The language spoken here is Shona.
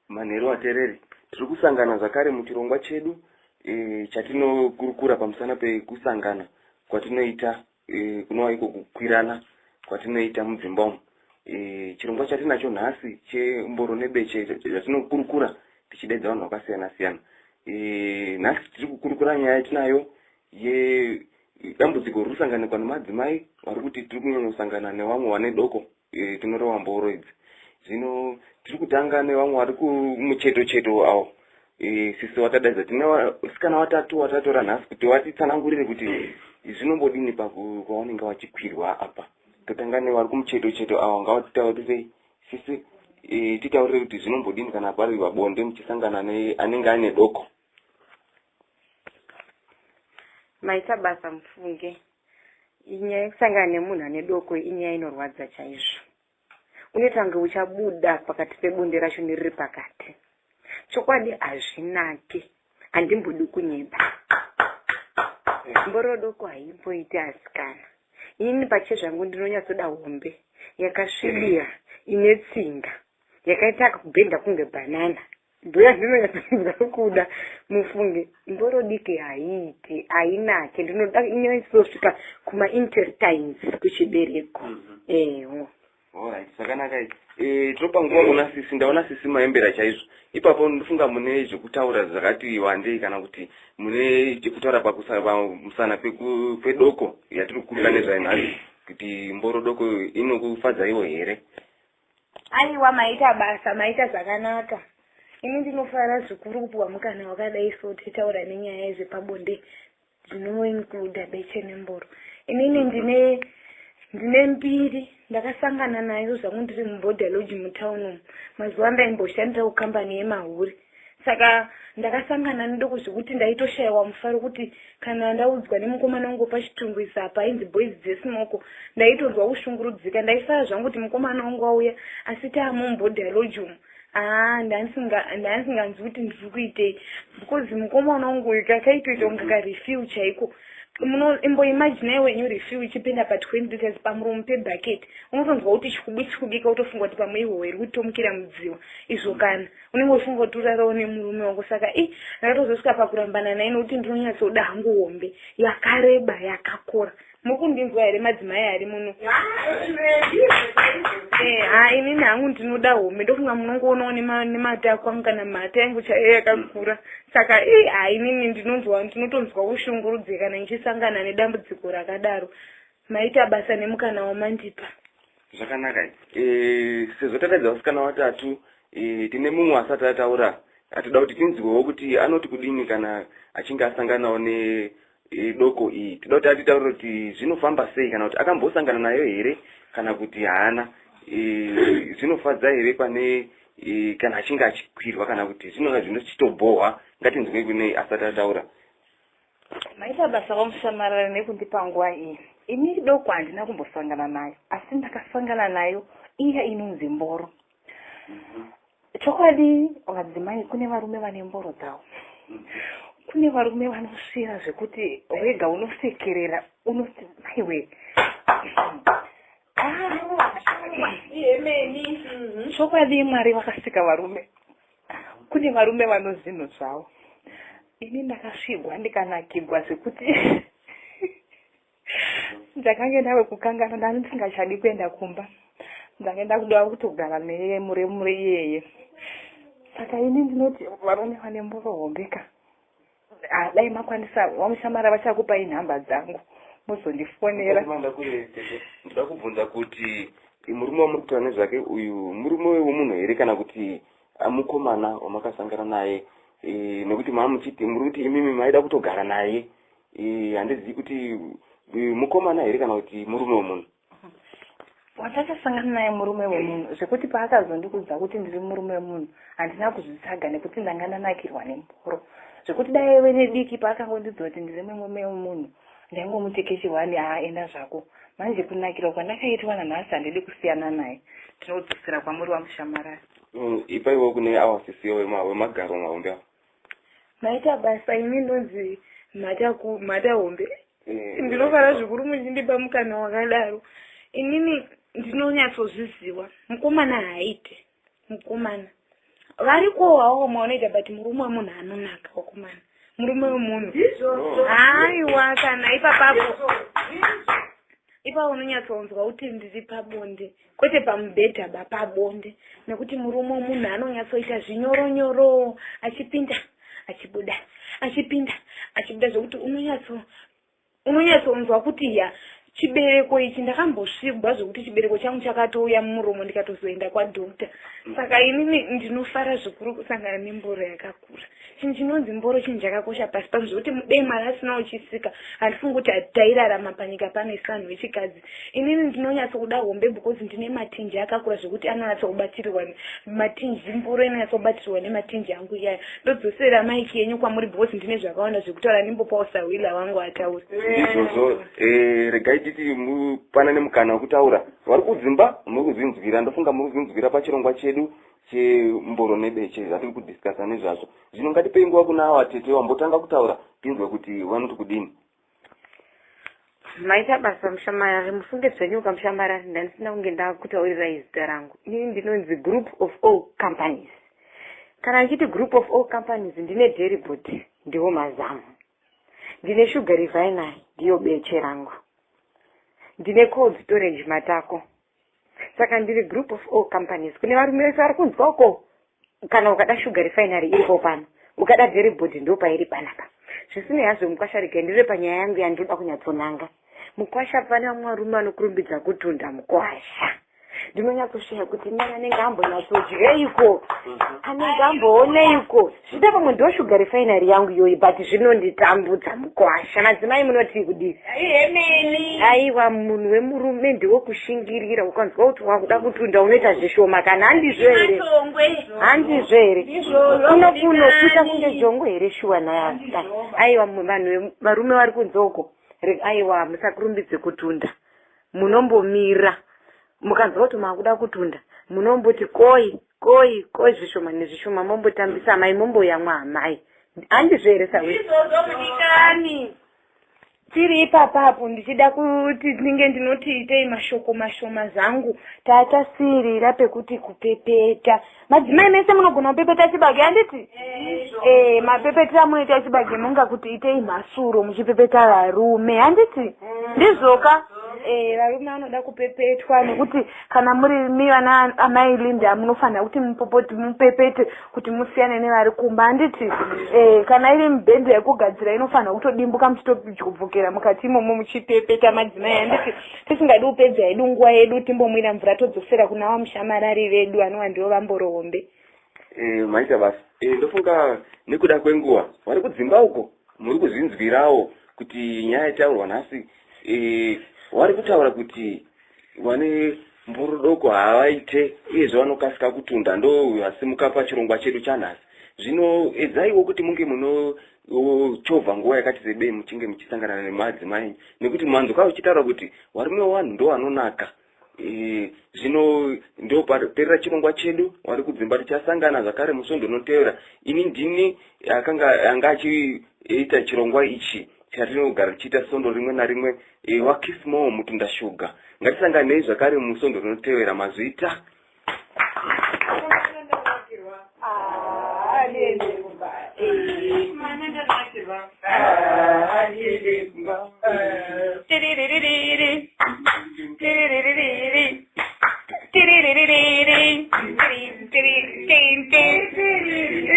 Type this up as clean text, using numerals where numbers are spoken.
Manheru vateereri, tiri kusangana zvakare muchirongwa chedu e, chatinokurukura pamusana pekusangana kwatinoita e, kunova iko kukwirana kwatinoita mudzimba umu. E, chirongwa chatinacho nhasi chemboro nebeche chatinokurukura tichidaidza vanhu vakasiyana siyana. E, nhasi tiri kukurukura nyaya yatinayo yedambudziko riri kusanganikwa nemadzimai vari kuti tiri kunyanya kusangana nevamwe vane doko e, tinoreva mboro idzi zvino tiri kutanga nevamwe vari kumucheto cheto avo e, sisi watadaidza tine vasikana watatu watatora nhasi kuti watitsanangurire kuti zvinombodini pavanenge vachikwirwa apa totanga nevari kumucheto cheto avo ngavatitaurirei sisi e, titaurire kuti zvinombodini kana pari pabonde muchisangana neanenge aine doko Maita basa mufunge. Inyaya yekusangana nemunhu ane doko inyaya inorwadza chaizvo. Unoita kunge uchabuda pakati pebonde racho neriri pakati. Chokwadi hazvinaki. Handimbodi kunyeba. Mboro doko haimboiti asikana. Inini pachezvangu ndinonyatsoda hombe yakasvibira ine tsinga yakaita kakubhenda kunge bhanana. Mbuya ndinonyatsoinzwa kuda mufunge mboro diki haiiti hainake ndinoda inyatsosvika kumaintestines kuchibereko ewo. Alright, zvakanaka izvi. Eh, topa nguva kuna sisi, ndaona sisi maembera chaizvo. Ipapo ndofunga mune zvekutaura zvakati wandei kana kuti mune chekutaura pamusana pedoko yatiri kukurukura nezvayo nhasi kuti mboro doko inokufadzaiwo here? Aiwa maita basa, maita zvakanaka. Ini ndinofara zvikuru kupiwa mukana wakadai so tichitaura nenyaya yezvepabonde dzinoincluda beche nemboro. Inini ndine ndine mbiri ndakasangana nayo zvangu ndiri muborder lodge mutown umu mazuva andaimboshandira kukambani yemahuri saka ndakasangana nedoko zvekuti ndaitoshaiwa mufaro kuti kana ndaudzwa nemukomana wangu pachitungwiza apa ainzi boys dzesimoko ndaitonzwa kushungurudzika ndaifara zvangu kuti mukomana wangu auya asi taamumubhodha lodge umu aa ndandisinganzwi kuti ndiri kuitei because mukomana wangu uyu kakaitoita kunge karefill chaiko imboimagine wenyu refill ichipinda pa20 liters pamuromo pebucket unotonzwa kuti chikubi chikubika utofunga kuti pamwe ihoho iri kutomukira mudziwa izvo kana unenge uchifunga kuti urarawo nemurume wako saka i ndakatozosvika pakurambana naye nokuti ndinonyatsoda hangu hombe yakareba yakakora muri kundinzwa here madzimai ari muno eh, ha inini hangu ndinoda hombe ndofunga munongoonawo nematako angu kana mhata yangu chaiyo yakakura saka i ha inini ndinonzwa ndinotonzwa kushungurudzika kana ndichisangana nedambudziko rakadaro maita basa nemukana wamandipa Zvakanaka e, sezvo tataidza vasikana vatatu e, tine mumwe asati ataura atoda kuti tinzwewo kuti anoti kudini kana achinge asanganawo ne e, doko iyi toda kuti atitaurire kuti zvinofamba sei kana kuti akambosangana nayo here kana kuti haana e, zvinofadza here pane e, kana achinge achikwirwa kana kuti zvinonga zvinochitobhohwa ngatinzwe kune asati ataura Maita basa vaMushamarara nekundipa nguva iyi. Ini doko handina kumbosangana nayo asi ndakasangana nayo iya inonzi mboro. Chokwadi vadzimai kune varume vane mboro dzavo. Kune varume vanosvira zvekuti wega unosekerera unoti maiwe. Chokwadi Mwari vakasika varume. Kune varume vano zvinhu zvavo. Ini ndakasvigwa ndikanakigwa zvekuti ndakange ndave kukanganwa ndanga ndisingachadi kuenda kumba. Ndange ndakuda kutogara neye muremure iyeye. Saka ini ndinoti varume vane mboro hombe ka. Ah, dai makwanisa vamushamara vachakupai nhamba dzangu muzondifonera. Ndoda kubvunza kuti murume wamuri kutaura nezvake uyu murume wemunhu here kana kuti mukomana wamakasangana naye e, nekuti mamuchiti muri kuti imimi maida kutogara naye e, handizivi kuti e, mukomana here kana kuti murume wemunhu Wandakasangana naye murume wemunhu zvekuti paakazondikudza kuti ndiri murume wemunhu handina kuzvitsaga nekuti ndanga ndanakirwa nemboro zvekuti dai aive nediki paakangondidza kuti ndiri murume wemunhu ndaingomuti kechihwani haa enda zvako manje kunakirwa kwandakaitwa nanhasi handidi kusiyana naye ndinodzosera kwamuri wamushamarari Ipaiwo kune awa sisi wemagaro mahombe awa. Maita basa ini ndonzi mhata hombe eh, ndinofara zvikuru muchindipa mukana wakadaro inini ndinonyatsozviziva mukomana haaite mukomana Varikowo havo vamwe vanoita, but murume wemunhu anonaka wakomana, murume wemunhu. Haiwa, kana ipapapo ipapo unonyatsonzwa kuti ndiri pabonde, kwete pamubhedha ba, pabonde, nekuti murume wemunhu anonyatsoita zvinyoronyoro, achipinda achibuda, achipinda achibuda, zvokuti unonyatsonzwa kuti ya, chibereko ichi ndakambosvigwa, zvokuti chibereko changu chakatouya mumuromo, ndikatozoenda kwadoctor. Saka inini ndinofara zvikuru kusangana nemboro yakakura. Chinhu chinonzi mboro chinhu chakakosha pasi pano, zvokuti dai Mwari asina uchisika, handifungi kuti tairarama panyika pano isu vanhu vechikadzi. Inini ndinonyatsokuda hombe because ndine matinji akakura, zvokuti anonyatsokubatirwa matinji, mboro inonyatsokubatirwa nematinji angu iyayo. Ndodzosera maiki yenyu kwamuri because ndine zvakawanda zvekutaura. Ndimbopawo sawila wangu ataura. Ndizvozvo. Regai titi mupanane mukana wekutaura. Vari kudzimba, muri kuzvinzwira, ndofunga muri kuzvinzwira pachirongwa chedu chemboro nebeche zvatiri kudiscussa nezvazvo. Zvino ngatipei nguva kuna ava tete vambotanga kutaura, tinzwe kuti vanoti kudini. Maita basa, mushamarari. Mufunge zvenyuka, mushamarari, ndandisina kunge ndakutaurirai zita rangu. Inini ndinonzi Group of All Companies. Kana ndichiti Group of All Companies, ndine Dairibord, ndiwo mazamu, ndine Sugar Refinery, ndiyo beche rangu, ndine cold storage, matako. Saka ndiri Group of All Companies. Kune varume vese vari kunzwa uko, kana ukada Sugar Refinery iripo pano, ukada Dairibord ndo pairi panapa. Zvisinei hazvo, mukwasha, regai ndiri panyaya yangu yandinoda kunyatsonanga. Mukwasha, pane vamwe varume vanokurumbidza kutunda. Mukwasha, ndinonyatsoshaya kuti mani anenge ambonyatsodyeiko, anenge ambooneiko. Zvida pamwe ndo Sugar Refinery yangu iyoyi, but zvinonditambudza, mukwasha. Madzimai, munoti kudii? Ihemeni. Aiwa, munhu wemurume ndewekushingirira. Ukanzwa kuti wakuda kutunda, unoita zvishoma. Kana handizvo here? Matongwe. Handizvo here? Ndizvozvo. Unokuita kunge jongo here? Shuwa naya. Aiwa, vanhu varume vari kunze uko, aiwa, musakurumbidze kutunda. Munombomira, mukanzwa kuti makuda kutunda, munomboti koi koi koi, zvishoma nezvishoma, mombotambisa mai, momboyamwa amai. Handizvo here, sawi? Izvozvo, mudikani. Tiri ipapapo, ndichida kuti ndinge ndinoti itei mashoko mashoma zangu. Tatasiyirira pekuti kupepeta. Madzimai mese munogona kupepeta chibage, handiti? Mapepetero amunoita chibage, munga kuti itei mhasuro muchipepeta varume, handiti? Ndizvoka. Varume vanoda kupepetwa, nekuti kana muri mi vana amai Linda, munofanira kuti mupepete kuti musiyane nevari kumba, handiti? Kana iri mibhedha yekugadzira, inofanira kutodimbuka muchitodzvobvokera mukati imomo muchipepeta madzimai, handiti? Tisingadi kupedza hedu nguva yedu, timbomwira mvura, todzosera kuna vamushamarari vedu vanova ndivo vamborohombe. Maita basa. Ndofunga nekuda kwenguva, vari kudzimba uko muri kuzvinzwirawo kuti nyaya yataurwa nhasi, vari kutaura kuti vane mboro doko havaite, uyezve vanokasika kutunda, ndo vasimuka pachirongwa chedu chanhasi. Zvino edzaiwo kuti munge munochovha nguva yakati rebei muchinge muchisangana nemadzimai, nekuti manzwa uchitaura kuti varume vevanhu ndo vanonaka. Zvino ndo paperera chirongwa chedu. Vari kudzimba, tichasangana zvakare musvondo unotevera. Ini ndini akanga anga achiita chirongwa ichi chatinogara tichiita svondo rimwe narimwe, waKismo Mutunda Shuga. Ngatisanganei zvakare musvondo rinotevera. Mazvita. Handiende kumba. Handiende kumba. Tiriririri. Tiriririri. Tiriririri. Tiri, tiri, tin, tin.